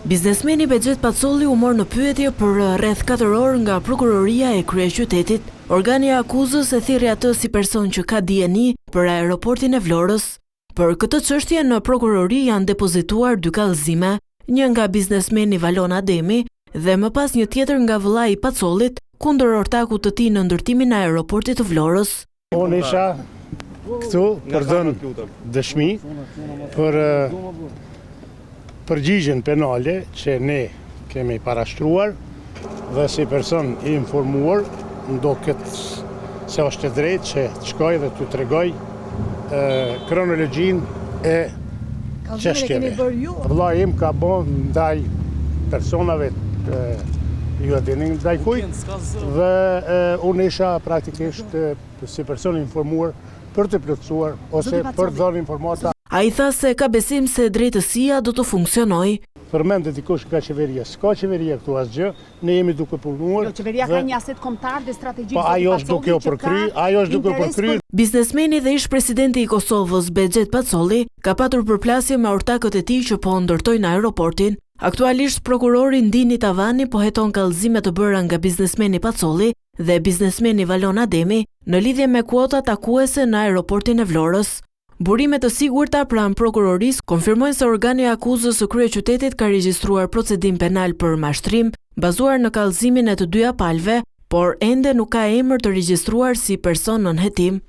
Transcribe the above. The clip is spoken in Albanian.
Biznesmeni Behgjet Pacolli u mor në pyetje për rreth 4 orë nga prokuroria e kryeqytetit. Organi i akuzës e thirri atë si person që ka dijeni për aeroportin e Vlorës. Për këtë çështje në prokurori janë depozituar dy kallëzime, një nga biznesmeni Valon Ademi dhe më pas një tjetër nga vëllai i Pacollit kundër ortakut të tij në ndërtimin e aeroportit të Vlorës. Unë isha këtu për dhënë dëshmi për përgjigjen penale që ne kemi parashtruar dhe si person i informuar më duket se është e drejtë që të shkoj dhe të tregoj kronologjinë e çështjeve. Vëllai im ka bo ndaj personave ju e dini ndaj kujt dhe unë isha praktikisht si person i informuar për të plotësuar ose për të dhënë informata. Ai tha se ka besim se drejtësia do të funksionojë. Përmendet dikush nga qeveria, s'ka qeveria këtu asgjë, ne jemi duke punuar. Jo, qeveria ka një aset kombëtar dhe strategjik po, ajo është duke u përkry, ajo është duke u përkry. Biznesmeni dhe ish-presidenti i Kosovës, Behgjet Pacolli, ka patur përplasje me ortakët e tij që po ndërtojnë aeroportin. Aktualisht prokurori Ndini Tavani po heton kallëzime të bëra nga biznesmeni Pacolli dhe biznesmeni Valon Ademi në lidhje me kuotat takuese në aeroportin e Vlorës. Burime të sigurta pranë prokurorisë konfirmojnë se organi i akuzës së kryeqytetit ka regjistruar procedim penal për mashtrim, bazuar në kallëzimin e të dyja palëve, por ende nuk ka emër të regjistruar si person nën hetim.